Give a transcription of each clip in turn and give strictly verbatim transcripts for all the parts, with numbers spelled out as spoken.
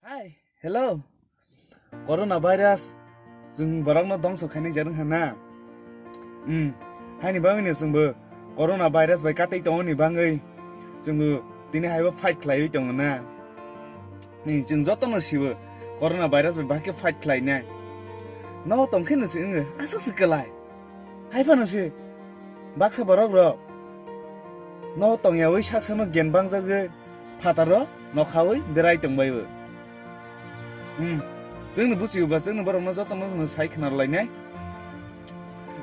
Hi, hello. Corona virus, chwng borokno dongso khainai jarwng hana. Hmm, haini bagwino chwngbo corona virus bai katwi tongoni bagwi chwngbo tini haibo fight khlaiwi tongo na. Ni chwng jotono sibo corona virus bai bahai khe fight khlainai. No tongkhe no se wngo, aswk se kwlai. Hai phano se baksa borok rok no tongyawi sak sakno gen bangjagwi phataro nokhawi berai tongbaio. Hmm. Chwngno buchiuba chwngno borokno jotono chwngno sai khna rwlainai.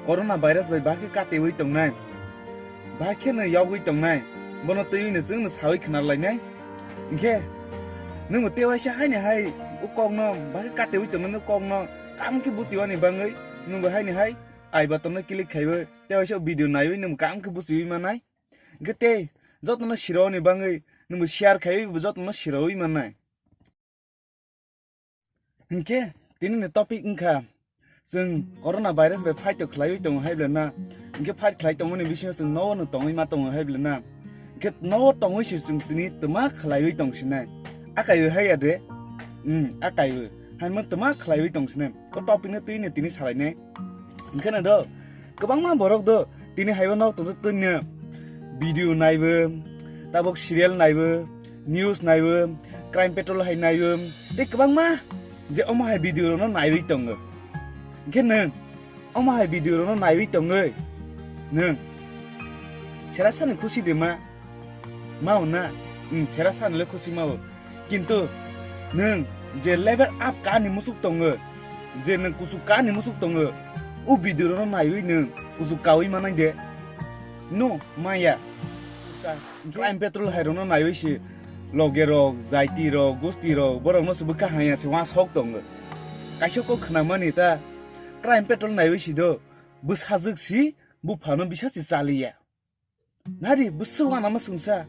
Corona virus bai bahai khe katewi tongnai. Bahai kheno yogwi tongnai. Bono twiwino chwngno sawi khna rwlainai. Hinkhe nwngbo tewaisa haini hai o kokno bahai katewi tongnai o kokno kam khe buchiwani bagwi nwngbo haini hai I button no click khaiwi tewaisa video naiwi nwngbo kam khe buchiwi manai. Hinkhe tei jotono sironi bagwi nwngbo share khaiwi bo jotono siroi mannai. Hinkhe tini ni topic wngkha chwng corona virus bai fight to khlaiwi tongo hai bwlana. Hinkhe fight khlai tongmani bisingo chwng nono tongwi ma tongo hai bwlana. Hinkhe no tongwi se chwng tini twma khlaiwi tong sinai. Akaiwi hai ya de. Hmm, akaiwi. Haimo twma khlaiwi tong sinai. O topic no twi no tini salainai. Hinkhe no do kwbangma borok do tini haibo nok tongtwk twino video naibo, tabuk serial naibo, news naibo, Crime Patrol hai naibo, tei kwbangma je omo hai video rokno naiwi tongo. Hinkhe nwng omo hai video rokno naiwi tongwi nwng serasani khusi de ma? Mao na? Hmm, serasani le khusi mao. Kintu nwng je level up ka ni musuk tongo, je nwng kuchuk ka ni musuk tongo, o video rokno naiwi nwng kuchuk kawi manai de? No, maya. Crime Patrol hai rokno naiwi se loge rok, jaiti rok, gusti rok, borok no se bwkha hamya se uansuk tongo. Kaisa kok khna mani ta Crime Patrol naiwi se do bwsajwk si buphano bisa se chaliya. Nari bwswk uanama chwngsa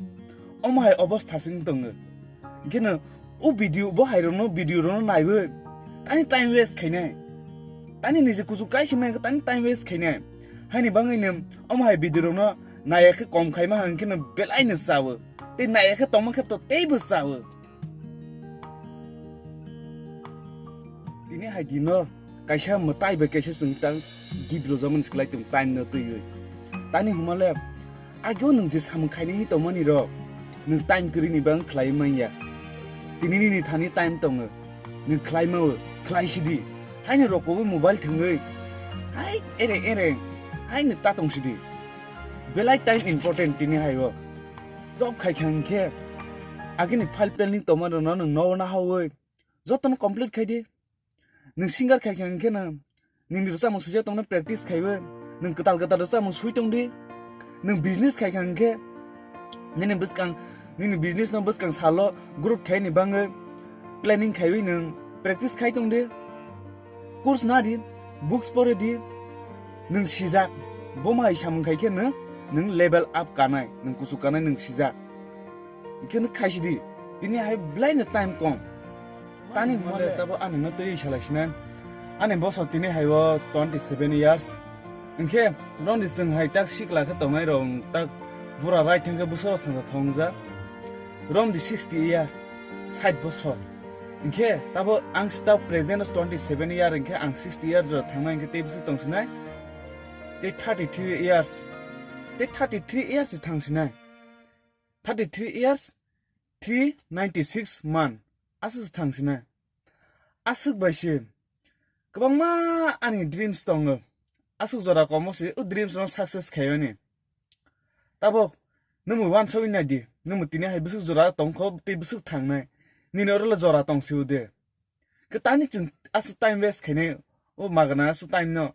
omo hai obostha se wng tongo. Hinkhe no o video bo hai rokno video rokno naiwi tani time waste khainai. Tani niji kuchuk kaisa maya khe tani time waste khainai. Haini bagwi no omo hai video rokno naiya khe kom khaima hang khe no belai no chawo. Tei naiya khe tongma khe to teibo chawo. Tini hai dino kaisa mwtai bai kaisa chwng tang gift rwjakmani swklai tong time no twiwi. Tani hwnmale ageo nwng je samung khainai hi tongmani rok nwng time kwrwini bang khlaiwi manya. Tini nini thani time tongo. Nwng khlai mao, khlai sidi. Haino rokowi mobile thwngwi. Hai ere ere. Haino ta tong sidi. Belai time important tini haio. Job khai kha hwnkhe agini file pending tongma rokno nwng nogo nahawi jotono complete khai di. Nwng singer khai kha hwnkhe no nini rwchapmung suijak tongno practice khaiwi nwng kwtal kwtal rwchapmung sui tong di. Nwng business khai kha hwnkhe nini bwskang, nini business no bwskang salo growth khaini bagwi planning khaiwi nwng practice khai tong di. Course na di, books pore di, nwng sijak. Bo ma hai samung khai khe no nwng level up kanai, nwng kuchuk kanai nwng sijak. Hinkhe no khai sidi, tini hai belai no time kom. Tani hwnmale tabo ani no twi salai sinai. Ani bosor tini hai o twenty seven years. Hinkhe romdi chwng hai tak sikla khe tongnai rok tak bura rai thangkhe bwswk thangsa thongjak. Romdi sixty year, sait bosor. Hinkhe tabo ang sita present twenty seven year hinkhe ang sixty year jora thangnai hinkhe tei bwswk tong sinai. Tei thirty three years. Tei thirty three years se thang sinai. Thirty three years, three ninety six month. Aswk se thang sinai. Aswk bai se kwbangma ani dreams tongo. Aswk jora komo se o dreams no success khaiyoni. Tabok nwngbo uansugwi nai di, nwngbo tini hai bwswk jora tongkho tei bwswk thangnai. Nini oro le jora tong se o de. Khe tani chwng aswk time waste khainai o magana aswk time no.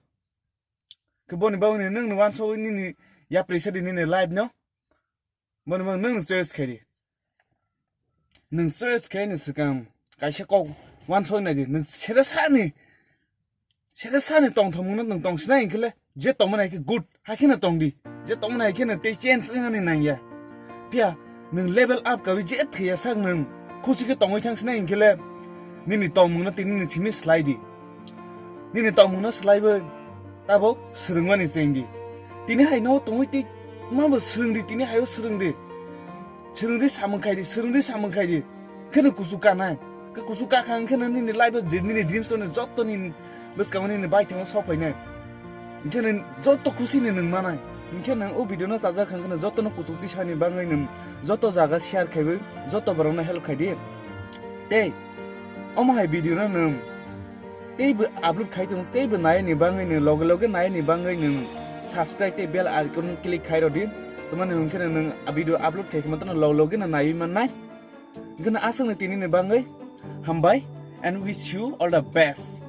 Khe boni bagwino nwngno uansugwi nini yapri sadi nini life no. Boni bagwino nwngno choice khaidi. Nwng choice khaini swkang kaisa kok uansugwi naidi. Nwng sere sani, sere sani tongthokmungno nwng tong sinai hinkhe le je tongmani hai khe good, hai kheno tong di. Je tongmani hai kheno tei change wngmani nangya. Phiya nwng level up kawi je thwiya sak nwng khusi khe tongwi thang sinai hinkhe le nini tongmungno tei nini simi slai di. Nini tongmungno slaiwi tabuk swrwngmani chengdi. Tini hai no tongwi tei mabo swrwngdi, tini haio swrwngdi. Swrwngdi samung khaidi, swrwngdi samung khaidi. Kheno kuchuk kanai, Kusu kakha hwnkhe nini life o je nini dreams rok ni joto ni bwskango nini bai thango sok phainai. Hwnkhe nini joto khusi ni nung manai. Hwnkhe nung o video no chajak hwnkhe nung joto no kuchuk tisani bangwi nung joto jaga share khaiwi joto borok no help khaidi. Tei omo hai video no nung teibo upload khai tongo, teibo nai ni bangwi nung loge loge nai ni bangwi nung subscribe tei bell icon click khai rodi. Tamani hwnkhe nung a video upload khai khama tono loge loge no naiwi mannai. Hwnkhe aswk ni tini ni bangwi hambai and wish you all the best.